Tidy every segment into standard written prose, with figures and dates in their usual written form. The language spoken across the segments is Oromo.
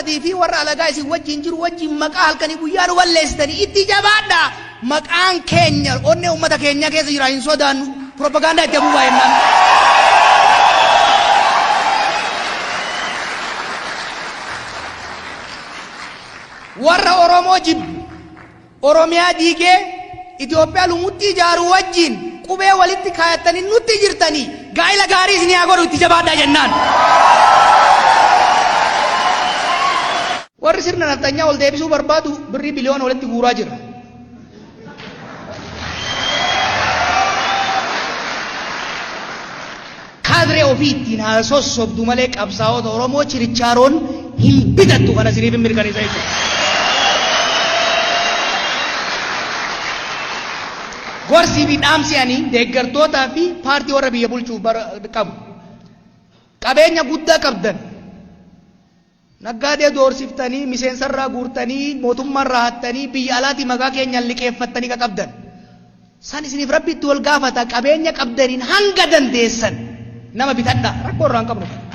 Tii fi warra alagaa isin wajjin jiru wajjin maqaa halkanii guyyaa nu balleessitanii itti jabaadhaa. Maqaan keenya onnee uummata keenyaa keessa jira hin sodaannu. Propagaandaa itti afuufaa jennaan. Warra Oromoo jibbu Oromiyaa diigee Itoophiyaa lumuxxii ijaaru wajjin qubee walitti kaayattanii nutti jirtanii gaa'ila gaarii isinii haa godhu itti jabaadhaa jennaan. Warri sirna nafxanyaa ol deebisuu barbaadu birrii biliyoona walitti guuraa jira. Kaadree ofii ittiin haa sossobdu malee qabsaa'ota Oromoo chirichaaroon hin bitattu kana isiniif hin mirkaneessa jechuudha. Gorsii fi dhaamsi ani deeggartootaa fi paartii warra biyya bulchuuf qabu. Qabeenya guddaa qabdan. Naggaadee doorsiftanii, miseensarraa guurtanii, mootummaarraa hattanii, biyya alaatii maqaa keenyaan liqeeffattanii ka qabdan. San isiniif Rabbi itti wal gaafata qabeenya qabdaniin hanga dandeessan nama bitadhaa. Rakkoo irraa hin qabnu kana.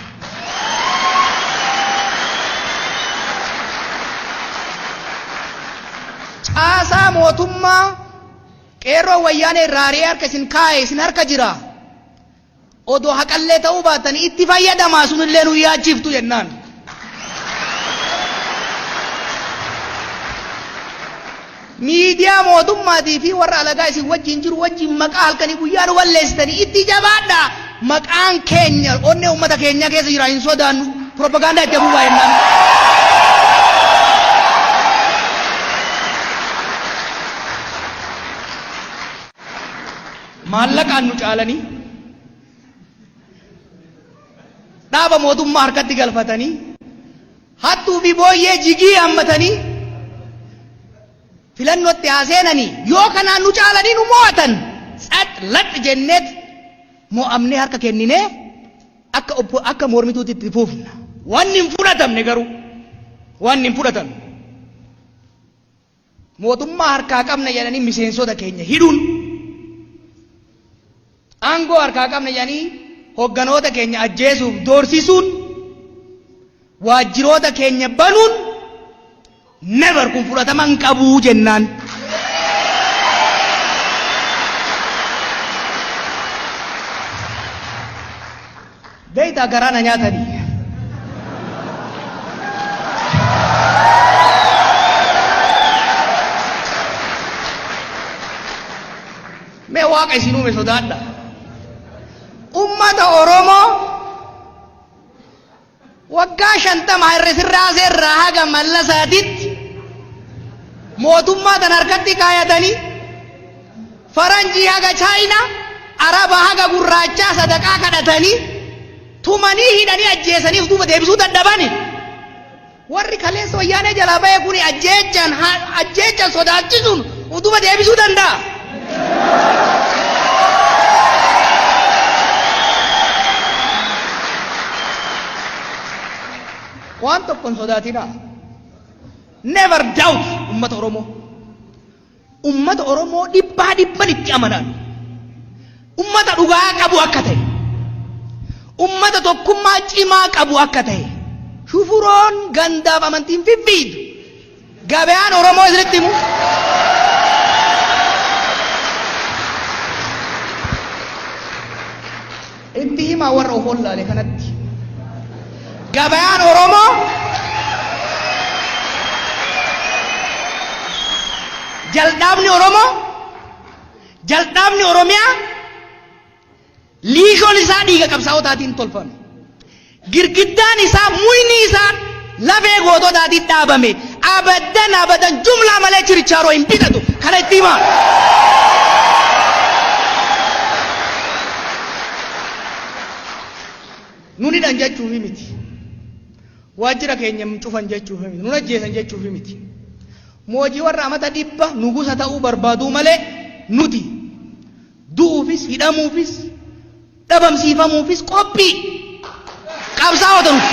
Caasaa mootummaa qeerroo wayyaanee irraa ari'ee harka isin kaa'e isin harka jira. Odoo haqallee ta'uu baattanii itti fayyadamaa sunillee nu yaachiftu jennaan. Miidiyaa mootummaatii fi warra alagaa isin wajjin jiru wajjin maqaa halkanii guyyaa nu balleessitanii itti jabaadhaa. Maqaan keenya onnee uummata keenyaa keessa jira hin sodaannu. Propagaandaa itti afuufaa jennaan. Maallaqaan nu caalanii dhaaba mootummaa harkatti galfatanii hattuu fi booyyee jigii hammatanii filannootti haa seenanii yoo kanaan nu caalanii nu mo'atan tsax lax jenneet mo'amnee harka kenninee akka obbo akka mormituutti itti fufna. Wanni hin fudhatamne garuu wanni hin fudhatamne. Mootummaa harkaa qabna jedhanii miseensota keenya hidhuun, aangoo harkaa qabna jedhanii hogganoota keenya ajjeesuuf doorsisuun, waajjiroota keenya banuun never kun fudhatama hin qabuu jennaan. Beektaa garaa na nyaatanii. Mee waaqa isin uume sodaadha. Ummata Oromoo waggaa 50 Hayila Sillaasee irraa haga Mallasaatitti mootummaa tan harkatti kaayatanii Faranjii haga Chaayinaa, Araba haga gurraachaa sadaqaa kadhatanii tumanii hidhanii ajjeesanii of duuba deebisuu dadhabani. Warri kaleessa wayyaanee jalaa bahe kuni ajjeechaan ajjeechaan sodaachisuun of duuba deebisuu danda'a. Waan tokko hin sodaatinaa. Never doubt ummata Oromoo. Ummata Oromoo dhibbaa dhibban itti amanaan. Ummata dhugaa qabu akka ta'e. Ummata tokkummaa cimaa qabu akka ta'e. Shufuroon gandaaf amantiin fiffiidu. Gabayaan Oromoo isinitti himu. Itti himaa warra of wallaale kanatti. Gabayaan Oromoo jaldhaabni Oromoo jaldhaabni Oromiyaa liishoon isaa dhiiga qabsaa'otaatiin tolfame. Girgiddaan isaa muyni isaa lafee goototaatiin dhaabame. Abadan abadan jumlaa malee chirichaaroo hin bitatu. Kana itti himaa. Nun hidhan jechuufi miti. Waajjira keenya hin cufan jechuufi miti. Nun ajjeesan jechuufi miti. Moojii warra amata 100 nugusa ta'uu barbaaduu malee nuti du'uufis hidhamuufis dhabamsiifamuufis qophii qabsaa'ota nuti.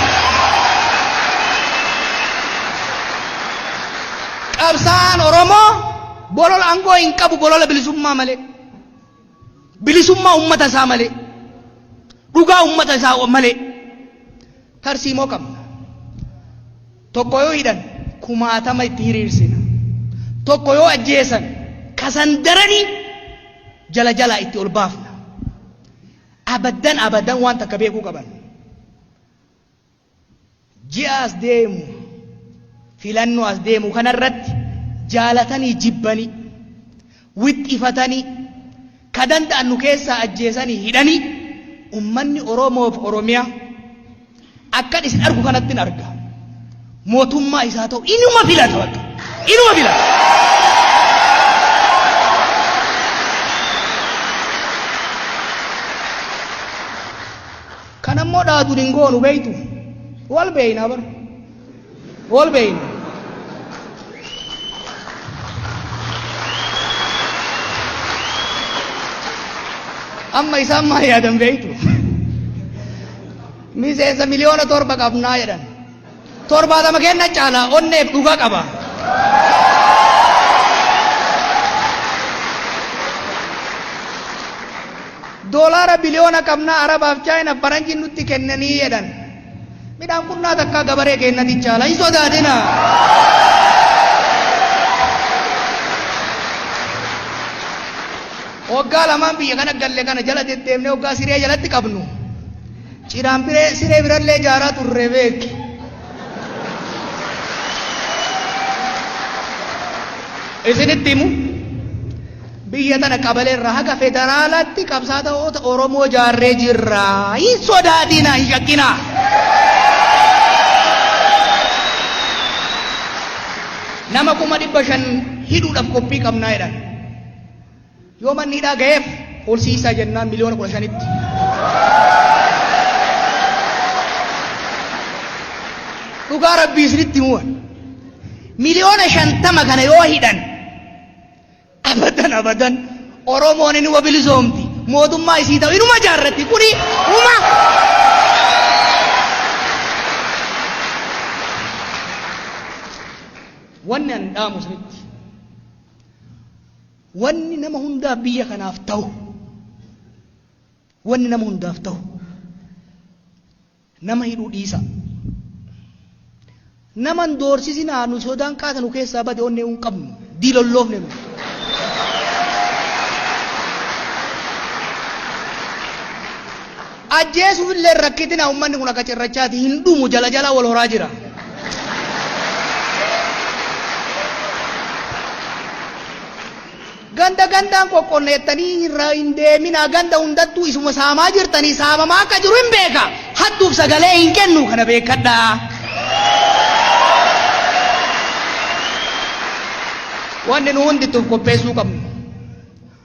Qabsaa'aan Oromoo bolola aangoo hin qabu bolola bilisummaa malee. Bilisummaa uummata isaa malee. Dhugaa uummata isaa malee. Tarsiimoo qabna. Tokko yoo hidhan kumaatama itti hiriirsina. Tokko yoo ajjeesan kasan daranii jala jalaa itti ol baafna. Abaddan abaddan waan takka beekuu qaban. Ji'a as deemu filannoo as deemu kanarratti jaalatanii jibbanii wixxifatanii ka danda'an nu keessaa ajjeesanii hidhanii ummanni Oromoof Oromiyaa akkan isin argu kanattin arga. Mootummaa isaa ta'u inuma filata bakka. Inuma filata. Kan ammoo dhaatuun hin goonu beeytu. Wal beeyna bar. Wal beeyna. Amma isaan maal yaadan beeytu? Miseensa 7 miliyoona qabnaa jedhan. 70 kenna caala onneef dhugaa qaba. Doolaara biliyoona qabnaa Arabaaf Chaayinaaf faranjiin nutti kennanii jedhan. Midhaan qunnaa takkaa gabaree kennati caala hin sodaatina. Waggaa lamaan biyya kana galle kana jala deddeemnee waggaa siree jalatti qabnu. Cidhaan biree siree birallee ijaaraa turre beeki. Isinitti himu biyya tana qabalee irraa haga federaalaatti qabsaa'ota Oromoo ijaarree jirra. Hin sodaatinaa, hin shakkinaa. Nama 500,000 hidhuudhaaf qophii qabnaa jedhan. Yoo manni hidhaa ga'eef horsiisaa jennaan 15 miliyoonatti. Dhugaa Rabbii isinitti himuwan. 50 miliyoona kana yoo hidhan abadan abadan Oromoon inuma bilisoomti. Mootummaa isii ta'u inuma jaarratti. Kuni uma. Wanni an dhaamu isinitti. Wanni nama hundaaf biyya kanaaf ta'u, wanni nama hundaaf ta'u, nama hidhuu dhiisa. Nama hin doorsisinaa, nu sodaan qaata nu keessaa bade, onnee hin qabnu, diilolloofne nu. Ajjeesuuf illee rakkitina, uummanni kun akka cirrachaati hin dhumu, jala jala wal horaa jira. Ganda gandaan qoqqoodna jettanii irra hin deeminaa, ganda hundattuu isuma saamaa jirtanii saamamaa akka jiru hin beeka. Hattuuf sagalee hin kennu, kana beekadhaa. Wanni nu hundittuuf qopheessuu qabnu.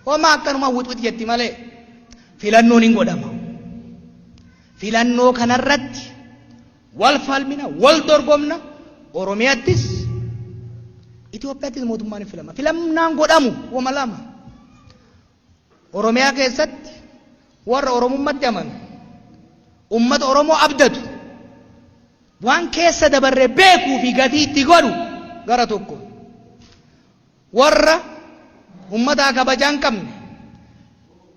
Homaa akkanuma wixwix jetti malee filannoon hin godhama. Filannoo kanarratti wal falmina, wal dorgomna, Oromiyaattis Itoophiyaattis mootummaan hin filama. Filannaan godhamu wama lama. Oromiyaa keessatti warra Oromummatti amanu, ummata Oromoo abdatu, waan keessa dabarre beekuu fi gatii itti godhu gara tokko. Warra ummataa kabajaa hin qabne,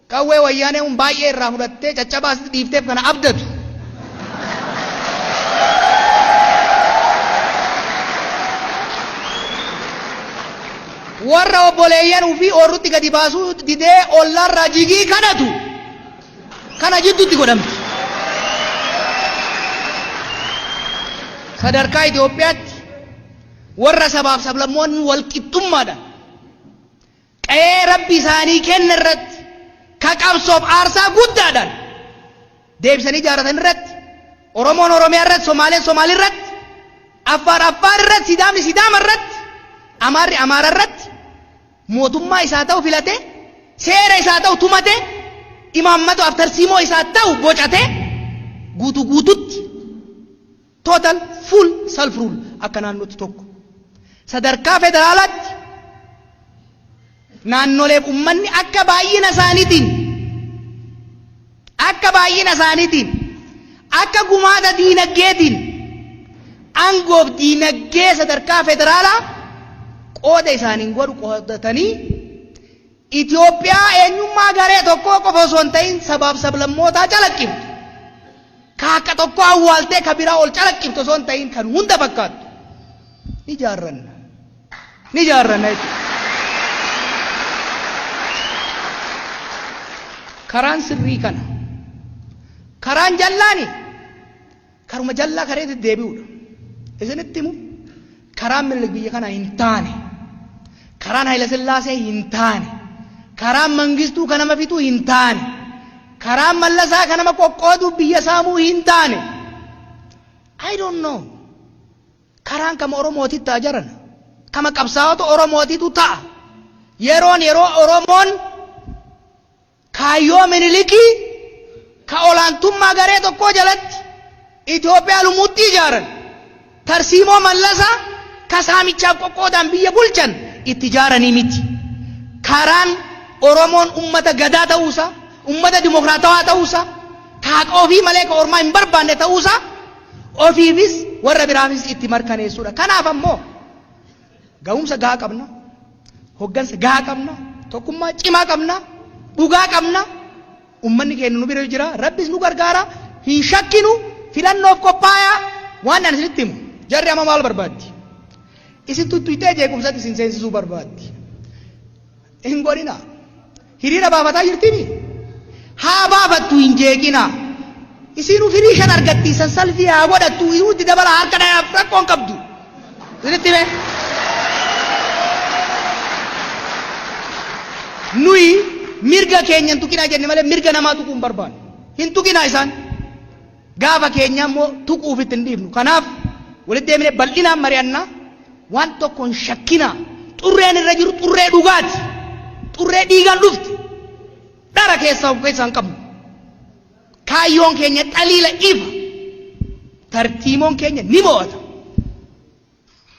qawwee Wayyaanee kun baay'ee irraa fudhattee caccabaa asitti dhiifteef kana abdatu. Warra obboleeyyan ufii oorrutti gadi baasuu didee ollaarraa jigii kadhatu kana jidduutti godhamti. Sadarkaa Itoophiyaatti warra sabaaf sablammoonni wal qixxummaadhaan qa'ee Rabbi isaanii kenne irratti ka qabsoof aarsaa guddaadhaan deebisanii ijaarratan irratti, Oromoon Oromiyaa irratti, Somaaleen Somaalii irratti, Affaar Affaar irratti, Sidaamni Sidaama irratti, Amaarri Amaara irratti mootummaa isaa ta'u filate, seera isaa ta'u tumate, imaammata tarsiimoo isaa ta'u bocate, guutuu guututti total full self rule akka naannootti tokko. Sadarkaa federaalaatti naannoleef ummanni akka baay'ina isaaniitiin, akka gumaata diinaggeetiin aangoof diinagdee sadarkaa federaalaa qooda isaaniin godhu qoodatanii, Itoophiyaa eenyummaa garee tokkoo qofa osoo hin ta'in sabaaf sablammootaa calaqqiftu. Ka akka tokko awwaaltee ka biraa ol calaqqiftu osoo hin ta'in kan hunda fakkaattu. Ni jaarranna. Ni jaarranna jechuudha. Karaan sirrii kana. Karaan jallaani karuma jallaa kareetti deebi'uudha. Isinitti himu karaan Minilik biyya kana hin taane. Karaan Hayila Sillaasee hin taane. Karaan Mangistuu kan nama fixuu hin taane. Karaan Mallasaa kan nama qoqqooduu biyya saamuu hin taane. I don't know. Karaan kama Oromootitti ta'a jarana. Kama qabsaa'ota Oromootitu ta'a. Yeroon yeroo Oromoon kaayyoo Minilikii ka olaantummaa garee tokkoo jalatti Itoophiyaa lumuutti ijaaran tarsiimoo Mallasaa ka saamichaaf qoqqoodaan biyya bulchan itti ijaaranii miti. Karaan Oromoon ummata gadaa ta'uusaa, ummata dimokiraatawaa ta'uusaa, ka haqa ofii malee ka ormaa hin barbaanne ta'uusaa ofiifis warra biraafis itti markaneessuudha. Kanaaf ammoo ga'umsa gahaa qabna, hoggansa gahaa qabna, tokkummaa cimaa qabna, dhugaa qabna, ummanni keenya nu bira jira, Rabbis nu gargaara, hin shakkinu, filannoof qophaayaa. Waan ani isinitti himu, jarri amma maal barbaaddi? Isin tuttuqxee jeequmsatti isin seensisuu barbaaddi. Hin godhina. Hiriira baafataa jirtimi? Haa baafattu, hin jeeqina. Isiinuu firii shan argatti, san salfii haa godhattu, isinuu itti dabala harka dhayaaf rakkoon qabdu. Isinitti hime. Nuyi mirga keenya hin tuqinaa jenne malee mirga namaa tuquu hin barbaannu. Hin tuqinaa isaan. Gaafa keenya immoo tuquuf itti hin dhiifnu. Kanaaf walitti deemnee bal'inaan mari'anna. Waan tokko hin shakkinaa. Xurreen irra jiru xurree dhugaati. Xurree dhiigaan dhufte. Dhara keessaa of keessaa hin qabnu. Kaayyoon keenya xaliila ifa. Tartiimoon keenya ni mo'ata.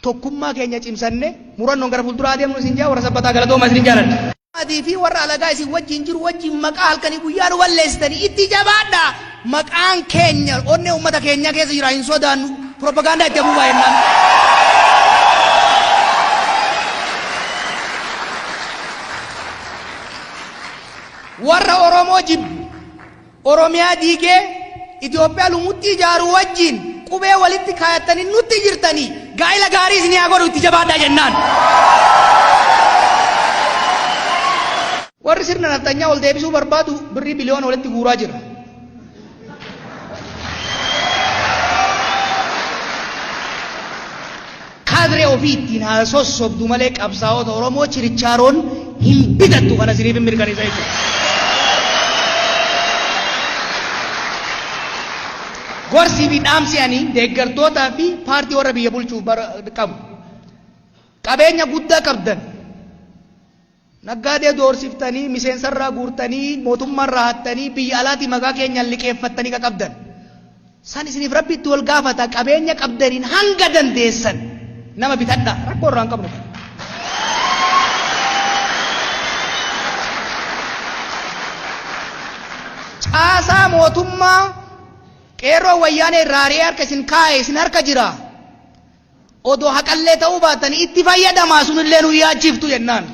Tokkummaa keenya cimsannee murannoon gara fuulduraa adeemnu isin jaa warra Sabbataa galatooma isin jaaladha. Adii fi warra alagaa isin wajjin jiru wajjin maqaa halkanii guyyaa nu balleessitanii itti jabaadha. Maqaan keenya onnee uummata keenyaa keessa jira, hin sodaannu. Propagaandaa itti afuufaa jennaan. Warra Oromoo jibbu, Oromiyaa diigee Itoophiyaa lumuxxii ijaaru wajjin qubee walitti kaayattanii nutti jirtanii gaa'ila gaarii isinii haa godhu, itti jabaadhaa jennaan. Warri sirna nafxanyaa ol deebisuu barbaadu birrii biliyoona walitti guuraa jira. Kaadree ofii ittiin haa sossobdu malee qabsaa'ota Oromoo chirichaaroon hin bitattu, kana isiniif hin mirkaneessa jechuudha. Gorsii fi dhaamsi ani deeggartootaa fi paartii warra biyya bulchuuf qabu. Qabeenya guddaa qabdan. Naggaadee doorsiftanii, miseensarraa guurtanii, mootummaarraa hattanii, biyya alaatii maqaa keenyaan liqeeffattanii ka qabdan. San isiniif Rabbi itti wal gaafata, qabeenya qabdaniin hanga dandeessan nama bitadhaa. Rakkoo irraa hin qabnu kana. Caasaa mootummaa qeerroo Wayyaanee irraa ari'ee harka isin kaa'e isin harka jira. Odoo haqallee ta'uu baatanii itti fayyadamaa, sunillee nu yaachiftu jennaan.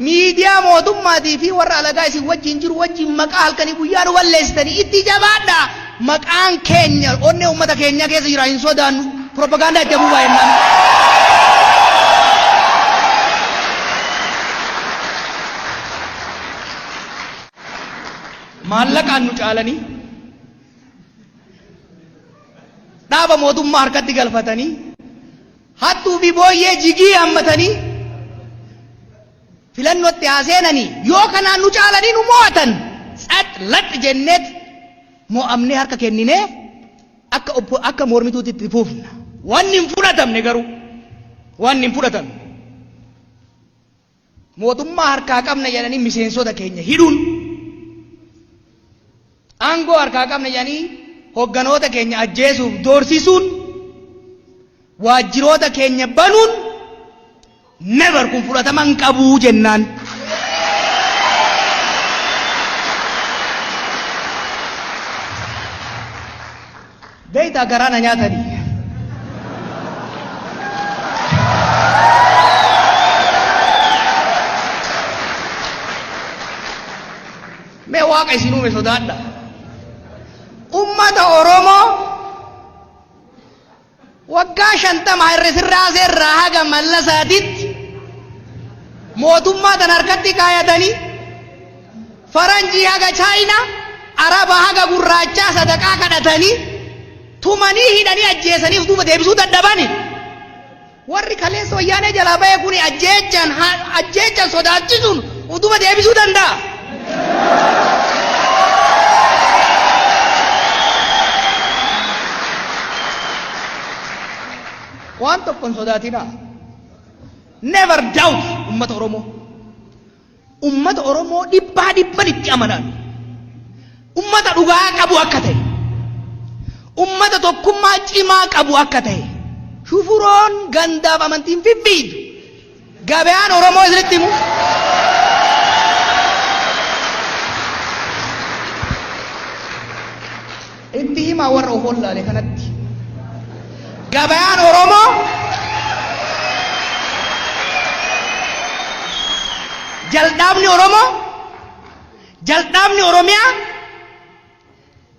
Miidiyaa mootummaatii fi warra alagaa isin wajjin jiru wajjin maqaa halkanii guyyaa nu balleessitanii itti jabaadhaa. Maqaan keenya onnee uummata keenyaa keessa jira, hin sodaannu. Propagaandaa itti afuufaa jennaan. Maallaqaan nu caalanii, dhaaba mootummaa harkatti galfatanii, hattuu fi booyyee jigii hammatanii filannootti haa seenanii, yoo kanaan nu caalanii nu mo'atan, tsax lax jenneet mo'amnee harka kenninee akka mormituutti itti fufna. Wanni hin fudhatamne garuu, wanni hin fudhatamne, mootummaa harkaa qabna jedhanii miseensota keenya hidhuun, aangoo harkaa qabna jedhanii hogganoota keenya ajjeesuuf doorsisuun, waajjiroota keenya banuun, never, kun fudhatama hin qabuu jennaan. Beektaa, garaa na nyaatanii. Mee Waaqa isin uume sodaadha. Ummata Oromoo Waggaa 50 Hayile Sillaasee irraa haga Mallasaatitti mootummaa tana harkatti kaayatanii faranjii haga Chaayinaa, Araba haga gurraachaa sadaqaa kadhatanii tumanii hidhanii ajjeesanii of duuba deebisuu dadhabani. Warri kaleessa Wayyaanee jalaa bahe kuni ajjeechaan ajjeechaan sodaachisuun of duuba deebisuu danda'a. Waan tokko hin sodaatinaa. Never doubt ummata Oromoo. Ummata Oromoo dhibbaa dhibban itti amanaan. Ummata dhugaa qabu akka ta'e. Ummata tokkummaa cimaa qabu akka ta'e. Shufuroon gandaaf amantiin fiffiidu. Gabayaan Oromoo isinitti himu. Itti himaa warra of wallaale kanatti. Gabayaan Oromoo jaldhaabni Oromoo jaldhaabni Oromiyaa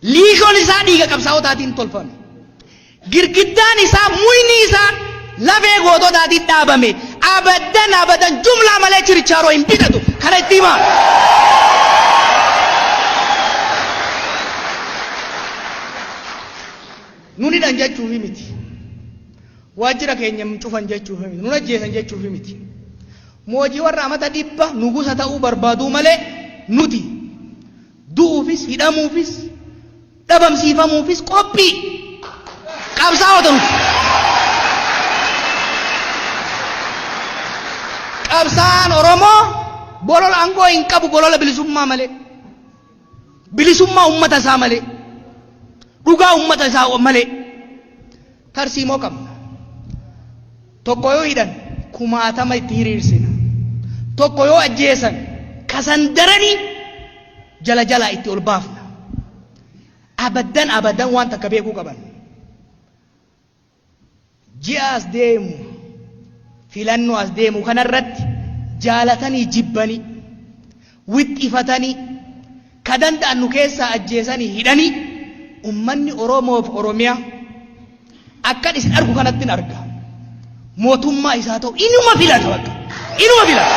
liishoon isaa dhiiga qabsaa'otaatiin tolfame. Girgiddaan isaa muyni isaa lafee goototaatiin dhaabame. Abadan abadan jumlaa malee chirichaaroo hin bitatu. Kana itti himaa. Nun hidhan jechuufi miti. Waajjira keenya hin cufan jechuufi miti. Nun ajjeesan jechuufi miti. Moojii warra amata 100 nugusa ta'uu barbaaduu malee nuti du'uufis hidhamuufis dhabamsiifamuufis qophii qabsaa'ota nuti. Qabsaa'aan Oromoo bolola aangoo hin qabu, bolola bilisummaa malee. Bilisummaa ummata isaa malee. Dhugaa ummata isaa malee. Tarsiimoo qabna. Tokko yoo hidhan kumaatama itti hiriirsina. Tokko yoo ajjeesan kasan daranii jala jalaa itti ol baafna. Abaddan abadan waan takka beekuu qaban. Ji'a as deemu, filannoo as deemu kanarratti jaalatanii jibbanii, wixxifatanii, ka danda'an nu keessaa ajjeesanii hidhanii, ummanni Oromoof Oromiyaa akkan isin argu kanattin arga. Mootummaa isaa ta'u inuma filata bakka. Inuma filata.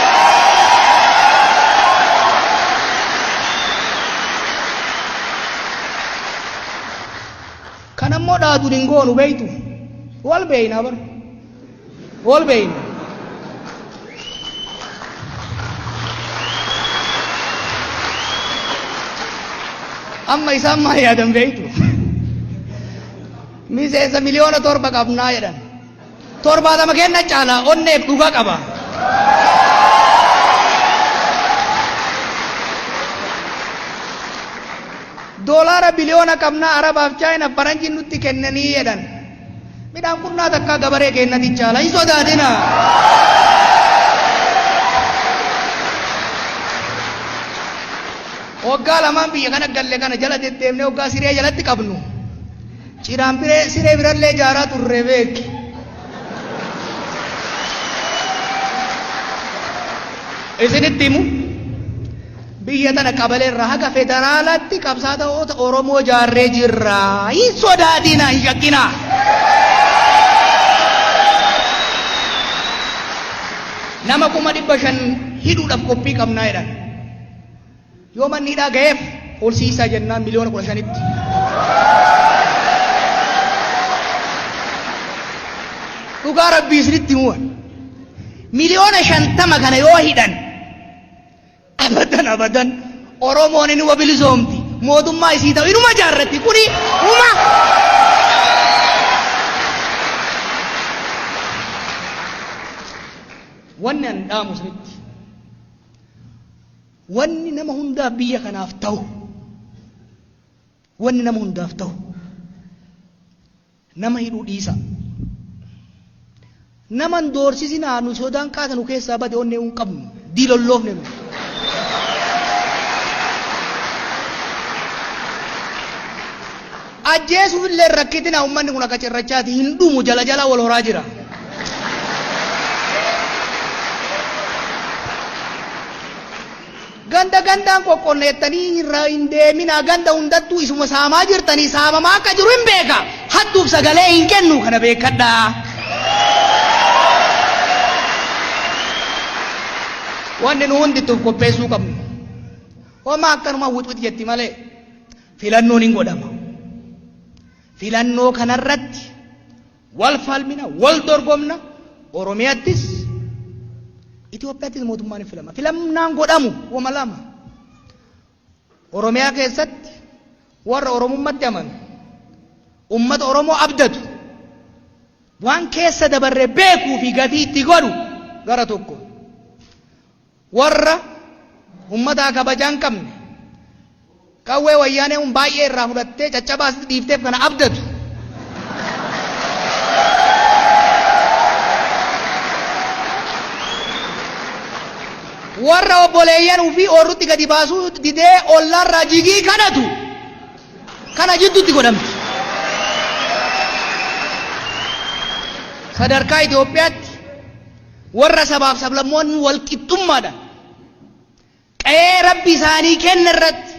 Kan ammoo dhaatuun hin goonu beeytu. Wal beeyna bar. Wal beeyna. Amma isaan maal yaadan beeytu? Miseensa 7 miliyoona qabnaa jedhan. 70 kenna caala onneef dhugaa qaba. Doolaara biliyoona qabnaa Arabaaf Chaayinaaf faranjiin nutti kennanii jedhan. Midhaan qunnaa takkaa gabaree kennati caala hin sodaatina. Waggaa lamaan biyya kana galle kana jala deddeemnee waggaa siree jalatti qabnu. Ciraan biree siree birallee ijaaraa turre beeki. Isinitti himu, biyya tana qabalee irraa haga federaalaatti qabsaa'ota Oromoo jaarree jirra. Hin sodaatina, hin shakkinaa. Nama 500,000 hidhuudhaaf qophii qabnaa jedhan. Yoo manni hidhaa ga'eef horsiisaa jennaan 15 miliyoonatti. Dhugaa Rabbii isinitti himuwan. 50 miliyoona kana yoo hidhan abadan abadan Oromoon inuma bilisoomti. Mootummaa isii ta'u inuma jaarratti, kuni uma. Wanni an dhaamu isinitti. Wanni nama hundaaf biyya kanaaf ta'u, wanni nama hundaaf ta'u, nama hidhuu dhiisa. Nama hin doorsisinaa, nu sodaan qaata nu keessaa bade, onnee hin qabnu diilolloofne nu. Ajjeesuuf illee rakkitina, uummanni kun akka cirrachaati hin dhumu, jala jala wal horaa jira. Ganda gandaan qoqqonneettanii irra hin deeminaa, ganda hundattuu isuma saamaa jirtanii, saamamaa akka jiru hin beeka. Hattuuf sagalee hin kennu kana beekkadhaa. Wanni nu hundi itti of qopheessuu qabnu. Homaa akkanuma wixwix jetti malee filannoon hin godhama. Filannoo kanarratti wal falmina, wal dorgomna, Oromiyattis Itoophiyaattis mootummaan hin filama. Filannaan godhamu wama lama. Oromiyaa keessatti warra Oromummatti amanu, ummata Oromoo abdatu, waan keessa dabarre beekuu fi gatii itti godhu gara tokko. Warra ummataa kabajaa hin qabne, qawwee Wayyaanee un baay'ee irraa fudhattee caccabaa asitti dhiifteef kana abdatu. Warra obboleeyyan ufii oorrutti gadi baasuu didee ollaarraa jigii kadhatu kana jidduutti godhamti. Sadarkaa Itoophiyaatti warra sabaaf sablammoonni wal qixxummaadhaan qa'ee Rabbi isaanii kenne irratti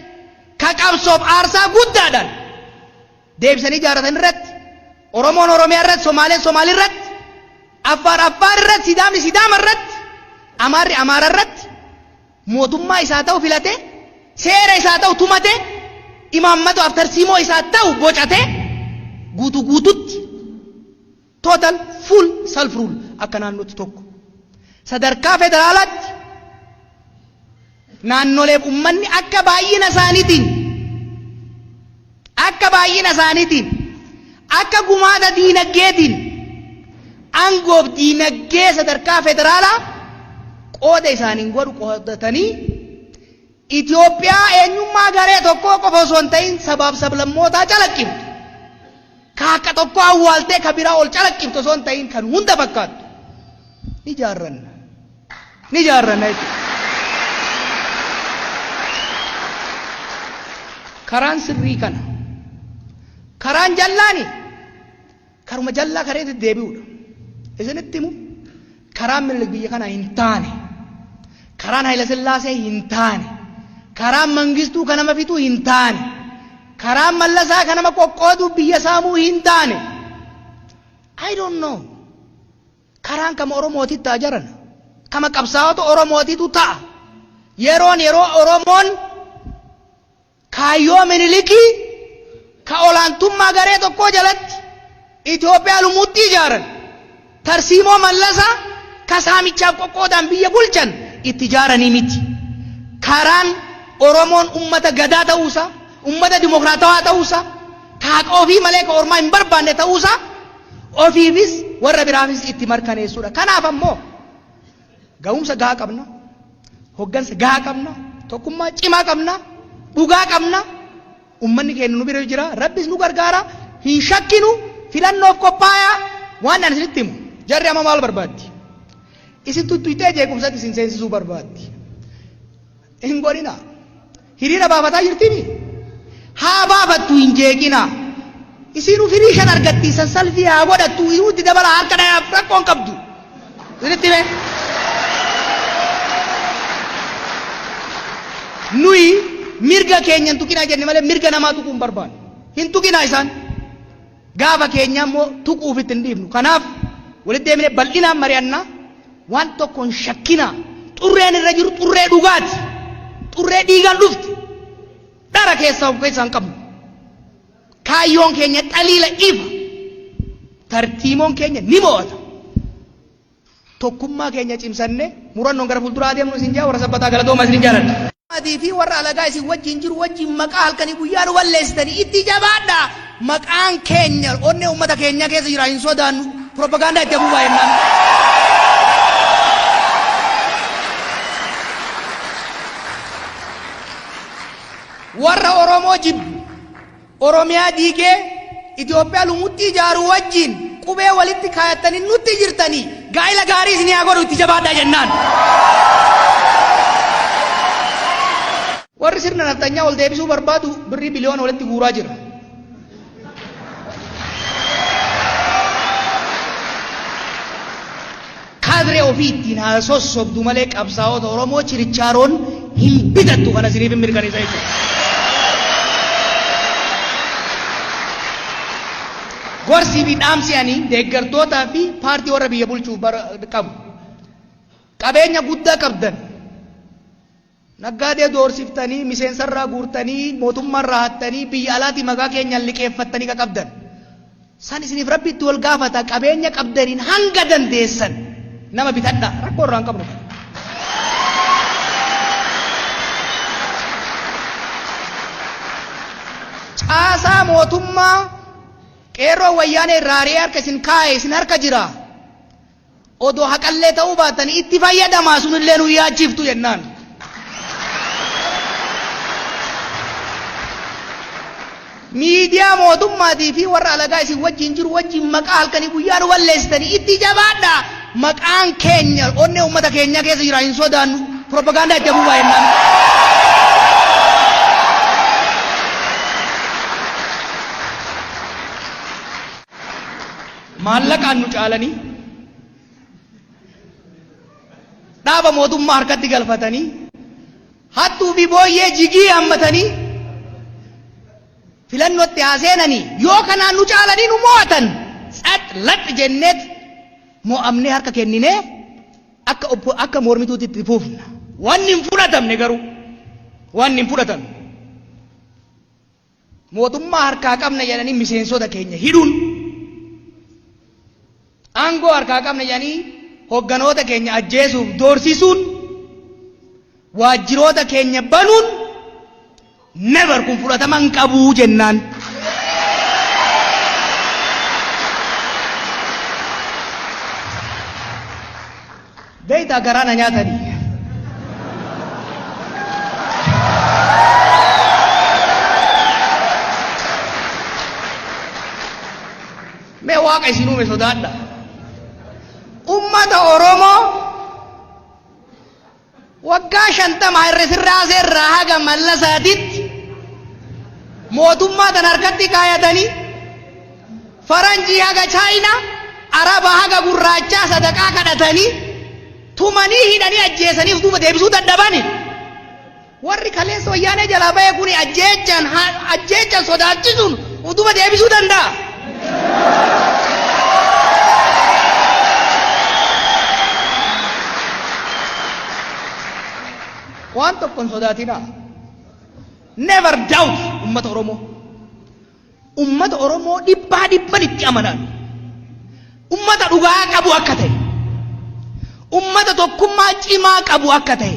ka qabsoof aarsaa guddaadhaan deebisanii ijaarratan irratti Oromoon Oromiyaa irratti, Somaaleen Somaalii irratti, Affaar Affaar irratti, Sidaamni Sidaama irratti, Amaarri Amaara irratti mootummaa isaa ta'u filatee, seera isaa ta'u tumatee, imaammataaf tarsiimoo isaa ta'u bocatee guutuu guututti total full self rule akka naannootti tokko. Sadarkaa federaalaatti naannoleef ummanni akka baay'ina isaaniitiin akka baay'ina isaaniitiin akka gumaata diinaggeetiin aangoof diinaggee sadarkaa federaalaa qooda isaaniin godhu qoodatanii Itoophiyaa eenyummaa garee tokkoo qofa osoo hin ta'in sabaaf sablammootaa calaqqiftu, ka haqa tokkoo awwaaltee ka biraa ol calaqqiftu osoo hin ta'in kan hunda fakkaattu ni ijaarranna. Ni ijaarranna jechuudha. Karaan sirrii kana. Karaan jallaani karuma jallaa kareetti deebi'uudha. Isinitti himu karaan Minilik biyya kana hin taane. Karaan Hayilasillaasee hin taane. Karaan Mangistuu kan nama fixuu hin taane. Karaan Mallasaa kan nama qoqqooduu biyya saamuu hin taane. I don't know. Karaan kama Oromootitti ta'a jarana. Kama qabsaa'ota Oromootitu ta'a. Yeroon yeroo Oromoon Kaayyoo Minilikii ka olaantummaa garee tokkoo jalatti Itoophiyaa lumuuxxii ijaaran, tarsiimoo Mallasaa ka saamichaaf qoqqoodaan biyya bulchan itti ijaaranii miti. Karaan Oromoon ummata Gadaa ta'uusaa, ummata dimokraatawaa ta'uusaa, ka haqa ofii malee ka ormaa hin barbaanne ta'uusaa ofiifis warra biraafis itti markaneessuudha. Kanaaf ammoo Gahumsa gahaa qabna. Hoggansa gahaa qabna. Tokkummaa cimaa qabna. Dhugaa qabna. Ummanni keenya nu bira jira. Rabbis nu gargaara. Hin shakkinu. Filannoof qophaayaa. Waan ani isinitti himu. Jarri amma maal barbaaddi? Isin tuttuqxee jeequmsatti isin seensisuu barbaaddi. Hin godhinaa. Hiriira baafataa jirtiimi? Haa baafattu hin jeeqinaa. Isiinuu firii shan argatti san salfii haa godhattu inuu itti dabala harka dhayaaf rakkoo hin qabdu. Isinitti hime. Nuyi mirga keenya hin tuqinaa jenne malee mirga namaa tuquu hin barbaannu. Hin tuqinaa isaan. Gaafa keenya immoo tuquuf itti hin dhiifnu. Kanaaf walitti deemnee bal'inaan mari'annaa. Waan tokko hin shakkinaa. Xurreen irra jiru xurree dhugaati. Xurree dhiigaan dhufte. Dhara keessaa of keessaa hin qabnu. Kaayyoon keenya xaliila ifa. Tartiimoon keenya ni mo'ata. Tokkummaa keenya cimsannee murannoon gara fuulduraa adeemnu isin jaa warra sabbataa galatooma isin jaaladha. Adii fi warra alagaa isin wajjin jiru wajjin maqaa halkanii guyyaa nu balleessitanii itti jabaadha. Maqaan keenya onnee uummata keenyaa keessa jira hin sodaannu propagaandaa itti afuufaa jennaan. Warra Oromoo jibbu Oromiyaa diigee Itoophiyaa lumuxxii ijaaru wajjin qubee walitti kaayattanii nutti jirtanii gaa'ila gaarii isinii haa godhu itti jabaadhaa jennaan. Warri sirna nafxanyaa ol deebisuu barbaadu birrii biliyoona walitti guuraa jira. Kaadree ofii ittiin haa sossobdu malee qabsaa'ota Oromoo chirichaaroon hin bitattu kana isiniif hin mirkaneessa jechuudha. Gorsii fi dhaamsi ani deeggartootaa fi paartii warra biyya bulchuuf qabu. Qabeenya guddaa qabdan. Naggaadee doorsiftanii, miseensarraa guurtanii, mootummaarraa hattanii, biyya alaatii maqaa keenyaan liqeeffattanii ka qabdan. San isiniif Rabbi itti wal gaafata. Qabeenya qabdaniin hanga dandeessan nama bitadhaa. Rakkoo irraa hin qabnu kana. Caasaa mootummaa qeerroo wayyaanee irraa ari'ee harka isin kaa'e isin harka jira. Odoo haqallee ta'uu baattanii itti fayyadamaa, sunillee nu yaachiftu jennaan. Miidiyaa mootummaatii fi warra alagaa isin wajjin jiru wajjin maqaa halkanii guyyaa nu balleessitanii itti jabaadhaa. Maqaan keenya onnee uummata keenyaa keessa jira, hin sodaannu. Propagaandaa itti afuufaa jennaan. Maallaqaan nu caalanii, dhaaba mootummaa harkatti galfatanii, hattuu fi booyyee jigii hammatanii filannootti haa seenanii, yoo kanaan nu caalanii nu mo'atan, tsax lax jenneet mo'amnee harka kenninee akka mormituutti itti fufna. Wanni hin fudhatamne garuu, wanni hin fudhatamne, mootummaa harkaa qabna jedhanii miseensota keenya hidhuun, aangoo harkaa qabna jedhanii hogganoota keenya ajjeesuuf doorsisuun, waajjiroota keenya banuun, never, kun fudhatama hin qabuu jennaan. Beektaa, garaa na nyaatanii. Mee Waaqa isin uume sodaadha. Ummata Oromoo waggaa 50 Haile Sillaasee irraa haga Mallasaatitti mootummaa tan harkatti kaayatanii, faranjii haga Chaayinaa, Araba haga gurraachaa sadaqaa kadhatanii, tumanii, hidhanii, ajjeesaniif duuba deebisuu dadhabani. Warri kaleessa wayyaanee jalaa bahe kuni ajjeechaan ajjeechaan sodaachisuun duuba deebisuu danda'a. Waan tokko hin sodaatinaa. Never doubt ummata Oromoo. Ummata Oromoo dhibbaa dhibban itti amanan. Ummata dhugaa qabu akka ta'e. Ummata tokkummaa cimaa qabu akka ta'e.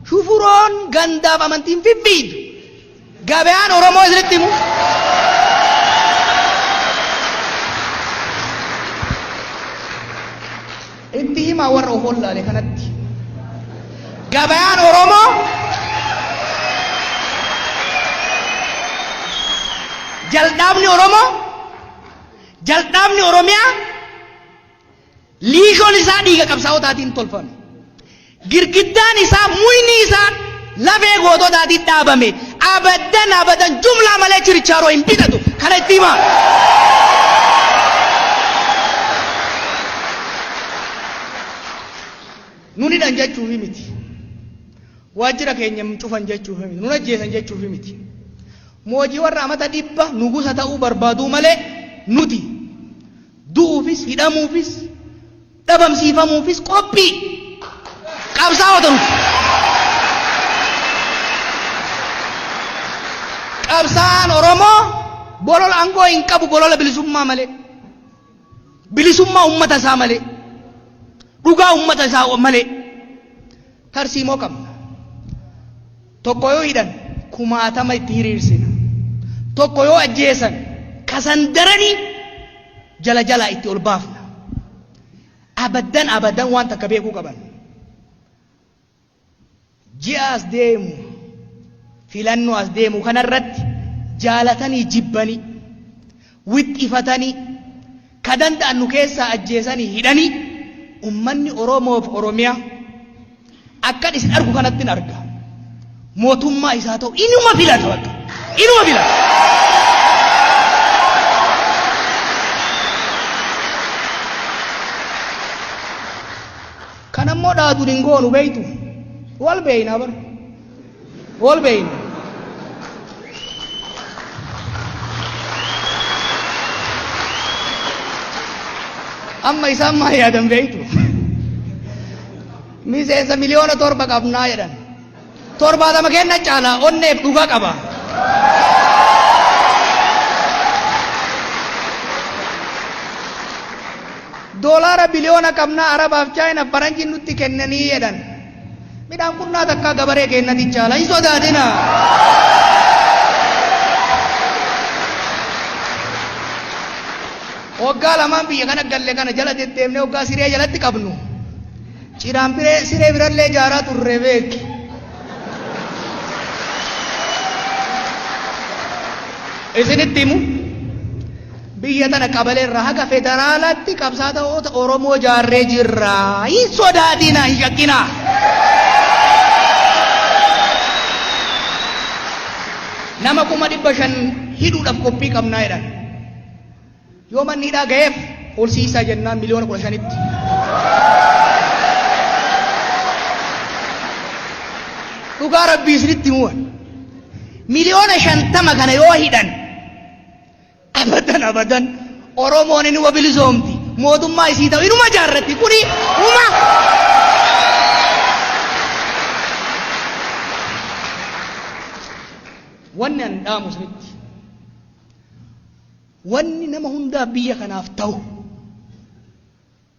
Shufuroon gandaaf amantiin fiffiidu. Gabayaan Oromoo isinitti himu. Itti himaa warra of wallaale kanatti. Gabayaan Oromoo jal'aabni Oromoo, jal'aabni Oromiyaa, liishoon isaa dhiiga qabsaa'otaatiin tolfame. Girgiddaan isaa, muyni isaa lafee goototaatiin dhaabame. Abadan abadan jumlaa malee chirichaaroo hin bitatu. Kana itti himaa. Nun hidhan jechuufi miti. Waajjira keenya hin cufan jechuufi miti. Nun ajjeesan jechuufi miti. Moojii warra amata 100 nugusa ta'uu barbaaduu malee, nuti du'uufis, hidhamuufis, dhabamsiifamuufis qophii qabsaa'ota nuti. Qabsaa'aan Oromoo bolola aangoo hin qabu, bolola bilisummaa malee. Bilisummaa uummata isaa malee. Dhugaa uummata isaa malee. Tarsiimoo qabna. Tokko yoo hidhan kumaatama itti hiriirsina. Tokko yoo ajjeesan kasan daranii jala jalaa itti ol baafna. Abaddan abadan waan takka beekuu qaban. Ji'a as deemu, filannoo as deemu kanarratti, jaalatanii jibbanii, wixxifatanii, ka danda'an nu keessaa ajjeesanii hidhanii, ummanni Oromoof Oromiyaa akkan isin argu kanattin arga. Mootummaa isaa ta'u inuma filata bakka. Inuma filata. Kan ammoo dhaatuun hin goonu, beeytu. Wal beeyna bar. Wal beeyna. Amma isaan maal yaadan beektu? Miseensa 7 miliyoona qabnaa jedhan. 70 kenna caala onneef dhugaa qaba. Doolaara biliyoona qabnaa, Arabaaf, Chaayinaaf, faranjiin nutti kennanii jedhan. Midhaan qunnaa takkaa gabaree kennati caala, hin sodaatina. Waggaa lamaan biyya kana galle kana jala deddeemnee waggaa siree jalatti qabnu. Ciraan biree siree birallee ijaaraa turre beeki. Isinitti himu, biyya tana qabalee irraa haga federaalaatti qabsaa'ota Oromoo jaarree jirra. Hin sodaatina, hin shakkinaa. Nama 500,000 hidhuudhaaf qophii qabnaa jedhan. Yoo manni hidhaa ga'eef horsiisaa jennaan 15 miliyoonitti. Dhugaa Rabbii isinitti himuwan. 50 miliyoona kana yoo hidhan, abadan abadan Oromoon inuma bilisoomti. Mootummaa isii ta'u inuma jaarratti, kuni uma. Wanni an dhaamu isinitti. Wanni nama hundaa biyya kanaaf ta'u